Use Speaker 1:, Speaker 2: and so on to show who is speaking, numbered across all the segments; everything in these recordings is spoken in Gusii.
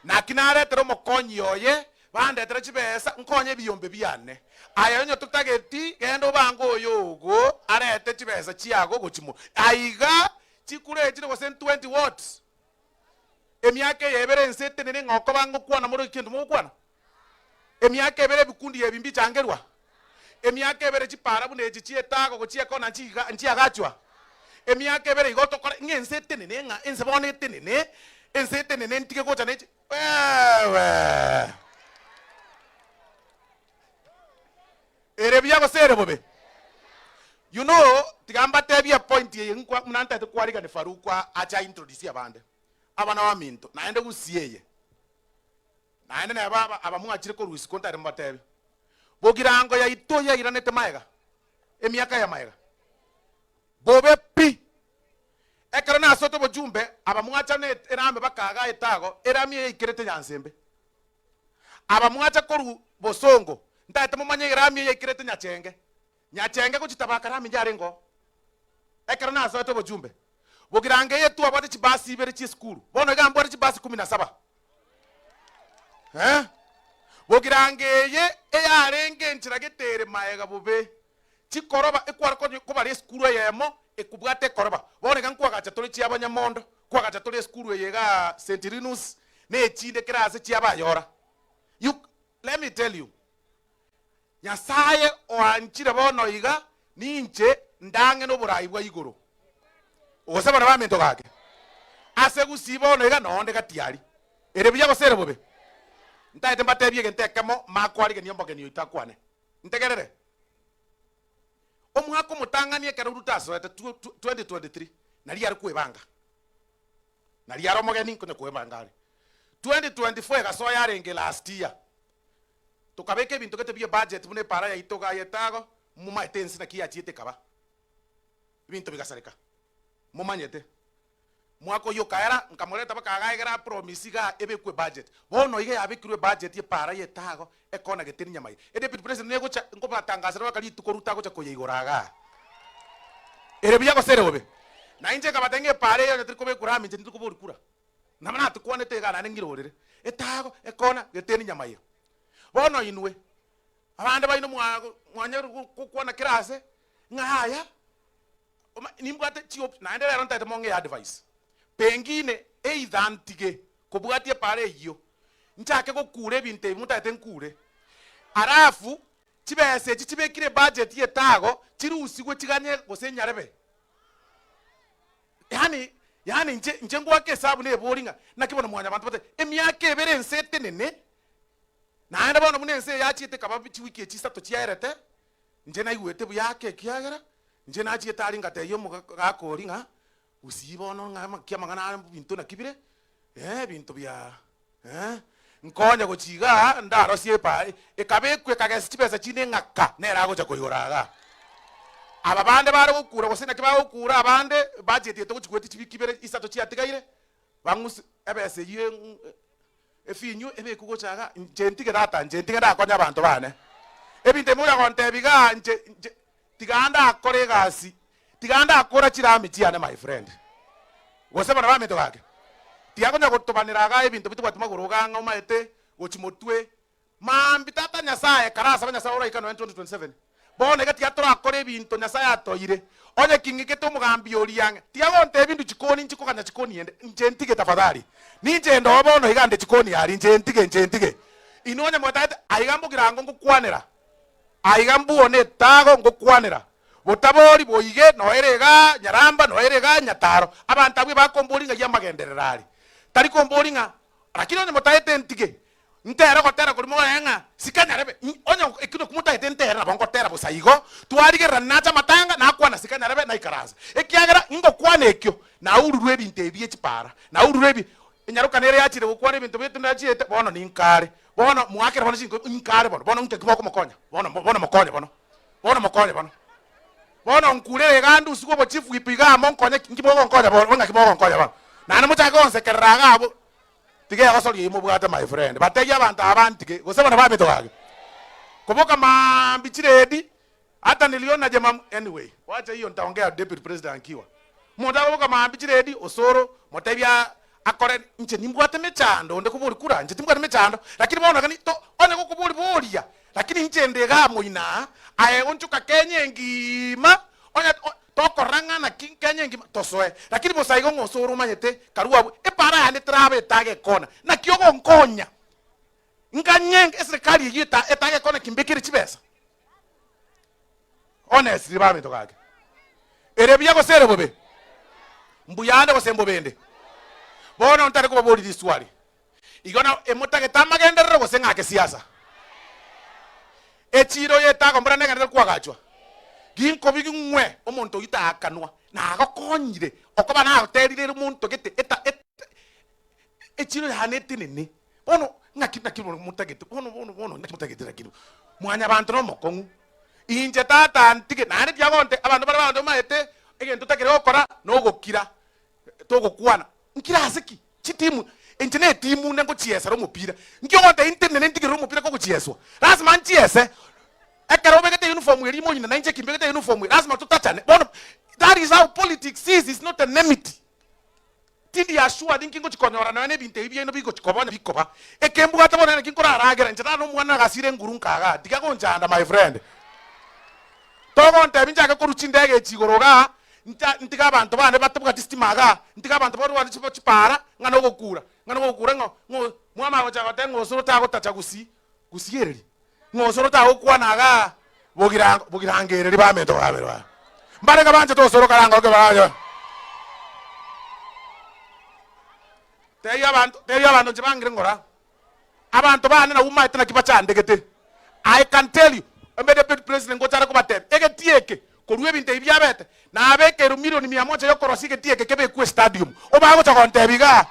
Speaker 1: Naki naretera omokonyi oye, bandetere chibesa, nkonye ebiyombe biane. Aye onye totageti, genda obange oyo ogo arete chibesa chiago gochia mo. Aiga chikura echire gose 20 what? Emiaka eye ebere ense etenene ng'a okoba ngokwana more kento mogokwana? Emiaka ebere ebikundi ebi mbichangerwa? Emiaka ebere chipara buna echi chi'etago gochia ekona nchiga nchiagachwa? Emiaka ebere igo tokore ng'a ense etenene ng'a ense bono etenene, ense etenene ntige gocha ne chi wewe! Ere buya gose ere bobe? You know, tiga mbatebie epoint eye nkwa buna ntagete kwarigani Farouk ache a introduce abande, abana baminto, naende gusii eye. Naende neba aba abamwachire korwa isiko ntari mbatebi, Bogirango yaito yairanete magega, emiaka ya magega, bobe pi! Ekero nasoete obochumbe, abamwacha ne erami bakaaga etago, erami eyaikerete nyansembe. Abamwacha korwa bosongo, ntagete momanye erami eyaikerete nyachenge. Nyachenge gochia tabaka rami yarenge oo. Ekero nasoete obochumbe, bogirango eye twabwate chibasi ibere chi'esukuru, bono iga mbwate chibasi kumi na saba. Eh? Bogirango eye eyarenge enchera gete ere maega bobe, chikoroba ekware konye kobara esukuru eyemo ekobwata ekoroba. Bono iga nkwagacha tore chiabanyamondo, kwagacha tore esukuru eye igaa St. Linus, na echinde kera ase chiabayora. You, let me tell you, Nyasae oanchire bono iga, ninche ndang'e noborai bwa igoro. Gose bono baminto gake, ase gusii bono iga nonde gatiari. Ere buya gose ere bobe? Ntagete mbatebie egento ekemo makoarigania omogeni oito akwane. Ntegerere. Omwaka omotang'ani ekero Ruto asoete 2023, naria are kwebanga. Naria are omogeni nkonya kwebanga are. 2024 egasoa yarenge last year. Tokabeka ebinto gete bie budget buna epaara yaito igaa yetago, momaete ense naki yachiete ekaba. Ebinto bigasareka. Momanyete. Mwaka oyio okaera, nkamoreta baka igaa egere apromise igaa ebekwe ebudget. Bono iga yabekirwe ebudget epaara yetago ekona gete rinyamaiga. Edeputy president negocha nkobatangasera baka rituko Ruto agocha koyeigora igaa. Ere buya gose ere bobe? Na inche nkabatebia ng'a epaara eye onye teri kobekwa rami inche tindi koboria kura. Nabo natikwanete iga naende ng'irorere etago, ekona, geteni nyamaiga. Bono inwe, abande baino mwa mwanyare gokwana kera ase, ng'a yaya, oma nimbwate chiop naende rero ntagete mong'ee advice. Pengine either ntige kobwatia epaara eyio, nchake gokura ebinto ebi motagete nkure, alafu chibesa echi chibekire ebudget ya etago chirusigwe chiganye gose nyarebe. Yaani, yaani inche, inche ngoaka esabu nebori ng'a naki bono mwanyabanto bate emiaka ebere ense etenene, naende bono buna ense eye yachiete ekaba chiwiki echi isato chiaerete, inche naigwete buya ake ekiagera, inche nachiete aria ngatebia omogaka oria ng'a gusii bono ng'a naki amang'ana aya ebinto naki bire, eh ebinto bia eh, nkonye gochia igaa ndarosie epa ekabekwa ekagesa chibesa chinde ng'aka nere agocha koigora igaa. Aba bande bare gokura gose naki bagokura abande budget eye togochi goetia chiwiki ibere isato chiatigaire, bang'use ebesa eywo efinyu ebekwe gocha igaa, inche ntige tata inche ntige ndakonye abanto bane. Ebinto ebi moria gontebia igaa inche inche tiga ndakore egasi, tiga ndakora chirami chiane my friend. Gose bono baminto gaki, tiga konya gotobanera igaa ebinto bitobwati magoro igaa ng'a omaete gochia motwe Maambia Tata Nyasae, karasabe Nyasae oraika nonya 2027. Bono iga tiga torakore ebinto Nyasae atoeire. Onye king'ikete omogambi oria ang'e, tiga gontebia indwe chikoni nchikoganya chikoni ende, inche ntige tafadhali. Ninche inde oo bono iga nde chikoni aria, inche ntige, inche ntige. Inwe onye mwatagete, aiga mbogirango ngokwanera, aiga mbuo etago ngokwanera, botabori boige noere igaa Nyaramba, noere igaa Nyataro. Abanto abwo ebakombori ng'ai amagenderero aria. Tari kombori ng'a, lakini onye motagete ntige, Ntere gotera koria mogoe ng'a sika nyarebe, onye ekio nakio motagete ntere nabo ngotera bosa igo, twarigererania nache amatanga, nakwana sika nyarebe naikaransa. Ekiagera ngokwana ekio, naururwe ebinto ebi bie chipara, naururwe ebi, enyaroka nere yachire gokwana ebinto bieto nachiete, bono ninkare, bono moakere bono chinko inkare bono, bono inki mokomokonya, bono bono mokonye bono, bono mokonye bono. Bono nkurere iga ndusigwe obochifu ipo iga amo nkonye ki, inki mogonkonya bono, ng'aki mogonkonya bono? Naende mochake gonsekerera iga abwo. Tiga egosoria eyio mobwate my friend. Batebie abanto aba bantike, gose bono bamito gaki. Koboka maambia chiredi, hata niliona jema anyway, wacha hiyo nitaongea deputy president akiwa. Omonto akoboka maambia chiredi, osoro, motebie. Akore, inche nimbwate mechando, onde kobori kura, inche timbwati mechando, lakini bono iga to onye gokobori boria, lakini inche nde igaa moino aa, aye onchoka Kenya engima, onye o tokorora ng'a naki Kenya engima, tosoe. Lakini bosa igo ng'a osore omanyete, karue abwo, epara yane teraba etaga ekona, naki ogonkonya? Nganye eserekari eyio eta etaga ekona ki mbekere chibesa? Honestly baminto gaki, ere buya gose ere bobe? Mbuyande gose mbobende? Bono ntari kobaboria riswali, igo na emotagete amagenderero gose ng'ake siasa? Echiro y'etago mbora negenderere kwagachwa? Ginkobi ng'we omonto oyio taakanwa, nagokonyire okoba nagoterire ere omonto gete eta et Echiro yane etenene. Bono ng'aki naki bono motagete bono bono bono naki motagete lakini mwanyabanto nomokong'u. Inche tata ntige naende tiagonte abanto bare abanto bamaete egento otakire gokora nogokira togokwana. Nkire ase ki? Chitimu inche ne etimu nde ngochiesera omopira. Nki ogontebia ntenene ntigerere omopira kogochieswa? Lazima nchiese. Ekero obegete uniform eria ime oyinde nainche ki mbegete uniform eye lazima totachane. Bono that is how politics is, is not enmity. Tindi assured nki ngochia konyora nonya nebinto ebi biaino bigochia koba onye bikoba. Eke mbwate bono naki nkoraragera inche tata nomwana nagasire enguru nkagaa tiga gonchanda my friend. Togontebia nchake korwa chindege echi igoro igaa ncha ntige abanto bane batabwati stima igaa ntige abanto barware chibo chipara ng'a nogokura ng'a nogokura ng'o ng'o mwamanya gocha goteba ng'a osoro tagotacha gusii gusii ereri ng'a osoro tagokwana igaa bogirango bogirango ereri bamento babere baa mbare iga banchete osoro karangoke barache Tebia abanto, tebia abanto inche bangire ngora. Abanto bane nabwo maete naki bachandegete. I can tell you, embe deputy president ngocha are kobatebia, egetii eke, korwa ebinto ebi biabete, nabekeirwe milioni mia moja yokorosia egetii eke kebekwe estadium. Obagocha gontebia igaa,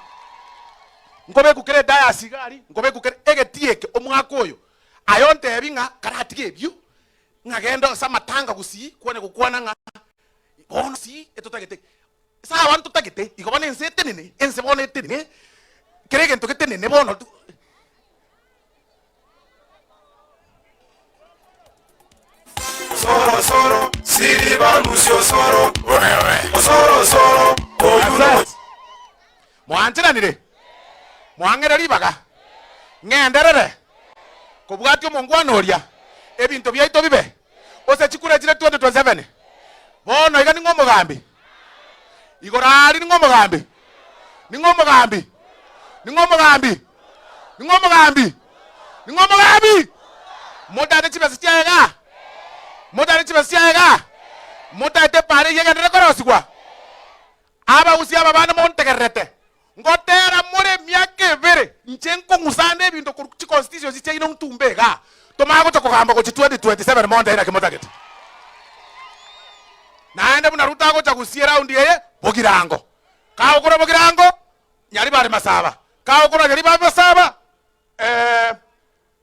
Speaker 1: nkobekwa kere edayasi iga aria, nkobekwa kere egetii eke omwaka oyo. Aye ontebi ng'a karatige ebio, ng'a genda ase amatanga gusii, kwanya gokwana ng'a bono gusii etotagete. Sawa ntotagete, igo bono ense etenene, ense bono etenene, kera egento getenene bono tu.
Speaker 2: Soro soro siri banusi osoro osoro soro oyu no
Speaker 1: Asante. Mwancheranire? Mwang'ere ribaga? Ng'enderere kobwatia omongwana oria, ebinto biaito bibe Gose chikura chire 2027. Bono iga ning'o omogambi? Igoro aria ning'o omogambi? Ning'o omogambi? Ning'o omogambi? Ning'o omogambi? Ning'o omogambi? Motagete chibesa chiaye igaa? Motagete chibesa chiaye igaa? Motagete epaara eyio egenderere korosigwa? Abagusia aba bande montegererete, ngotera more emiaka ebere, inche nkong'usa ande ebinto korwa chiconstituency chiaino ntumbe igaa, tomanye gocha kogamba gochia 2027 montebi naki motagete. Naende buna Ruto agocha gusia eraundi eye, Bogirango. Kagokora Bogirango, Nyaribari Masaba. Kagokora Nyaribari Masaba, eh,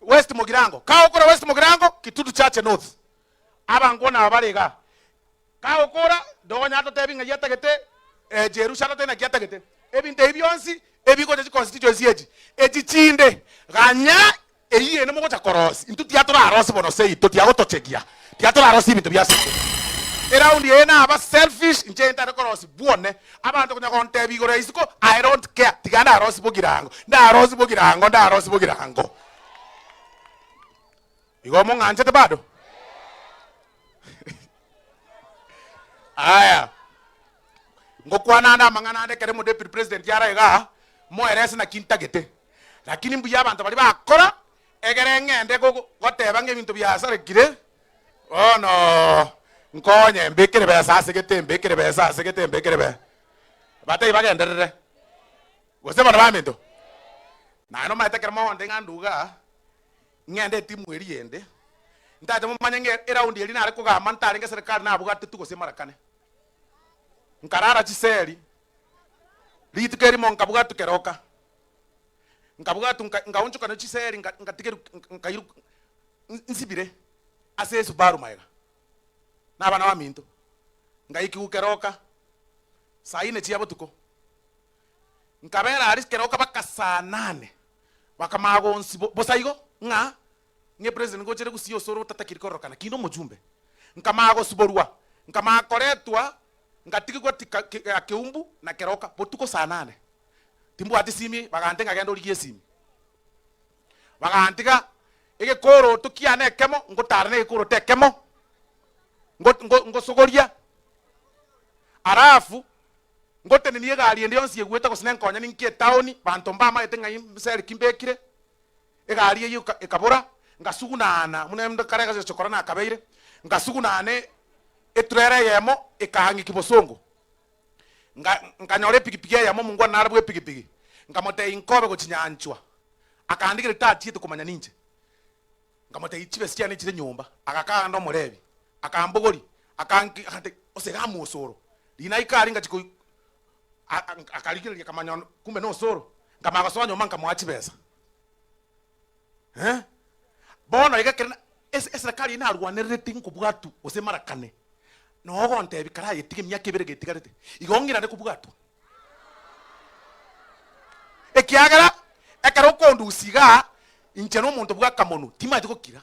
Speaker 1: West Mogirango. Kagokora West Mogirango, Kitutu Chache North. Abangwana aba bare igaa. Kagokora, nonya atotebi ng'ai atagete, Jerusha atotebi naki atagete. Ebinto ebi bionsi ebigocha chiconstituency echi, echi chinde, ganya eyio ende mogocha korosia. Intwe tiga torarosie bono seito, tiga gotochegia, tiga torarosie ebinto bia seito. Eraundi eye naba selfish, inche ntare korosia bwone, abanto konya gontebia igoro ya isiko, I don't care, tiga ndarosie bogirango, ndarosie bogirango, ndarosie bogirango. Igo mong'anchete bado? Aya, ngokwana ande amang'ana ande ekero omodeputy president are igaa, moerese naki ntagete. Lakini mbuya abanto baria bakora, egere ng'ende gogo goteba ng'a ebinto biasarekire, bono nkonye mbekere besa ase gete mbekere besa ase gete mbekere be, batebie bagenderere. Gose bono baminto, naende omanyete ekero mogontebia ng'a nduga aa, Ng'ende etimu eria ende, ntache momanye ng'a eraundi eria nare kogamba ntarenge serikali nabwatetwe gose mara kane. Nkarara chiseri, rituko erimo nkabwatwa keroka, nkabwatwa nka nkaonchoka ne chiseri nka nkatigerwa nkairwa nsibire ase esubaru magega, na abana baminto. Ngaikigwa keroka, saa ine chia botuko, nkabera aria keroka mpaka saa nane. Bakamanya bonsi bosa igo, ng'a ng'a epresident ngochere gusii ase ore otatakiri kororokana kinde omochumbe. Nkamanya gosiborwa, nkamanya koretwa, ngatigigwa tika ki ya Keumbu na Keroka botuko saa nane. Timbwati simi, bagantebia ng'a genda origie esimi. Bagantiga egekoroto kiane ekemo, ngotara na egekoroto ekemo, ngo- ngo- ngosogoria, alafu ngotenenia egari ende yonsi egwete gose nenkonya ninki etown, banto mbamaete ng'ai nseri ki mbekire, egari eyio eka ekabora, ngasugunana buna ende kare egechokora nakabeire, ngasugunana etrailer eyemo ekaang'iki bosongo. Nga nkanyora epigipigi eyemo omongwana nare bw'epigipigi, nkamotebia inkobe gochia nyanchwa, akandigereria tachiete komanya ninche. Nkamotebia chibesa chiane chire nyomba, agakaa ande omorebi, akambogoria, akanki akantebia ose iga mosoro, riria naika aria ngachia koi a- a akarigereria akamanya one kumbe na osoro, nkamanya gosoa nyomba nkamoa chibesa eh. Bono iga ekero na ese eserekari eye narwanererete nkobwatwa gose marakane, noo ogontebia karayetige emiaka ebere getigarete, igo ng'irane kobwatwa. Ekiagera ekero okondusia igaa, inche na omonto bw'akamonu, timanyeti gokira.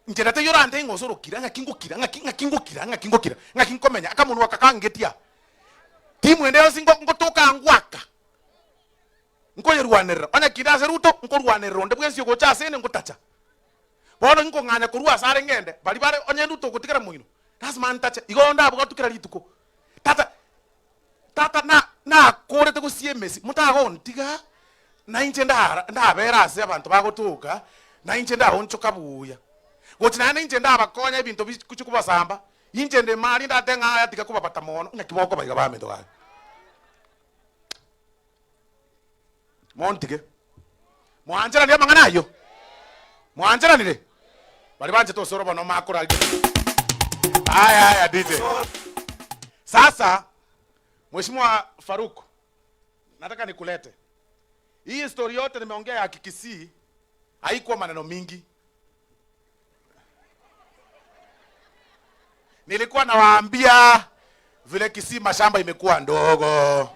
Speaker 1: Inche na taiyo orantebie ng'a osore okira, ng'aki ngokira, ng'aki ng'aki ngokira, ng'aki ngokira, ng'aki nkomenya, akamonwa aka kangetie aa. Timu ende yonsi ngo ngotoka ngoaka, nkoyerwanerera, onye kinde ase Ruto, nkorwanerera onde bwensi ogocha ase ene ngotacha. Bono inkong'anya korwa ase are ng'ende, baria bare onye Ruto ogotigara moino, lasima ntache. Igo ndabwatwe kera rituko. Tata. Tata na nakorete gosia emesi, motagontiga, na inche ndara ndabera ase abanto bagotoka, na inche ndaonchoka buya. Gochi naende inche ndabakonya ebinto bigochia kobasamba, inche nde mari ndate ng'a aya tiga kobabata mono, ng'aki bokoba iga baminto gaki. Montige. Mwancheranire amang'ana ayio? Mwancheranire? Baria banchete osoro bono makorarigia. Aya aya DJ. Sasa Mheshimiwa Faruk, nataka nikulete. Hii story yote nimeongea ya Kikisii haikuwa maneno mingi. Nilikuwa nawaambia vile Kisii mashamba imekuwa ndogo.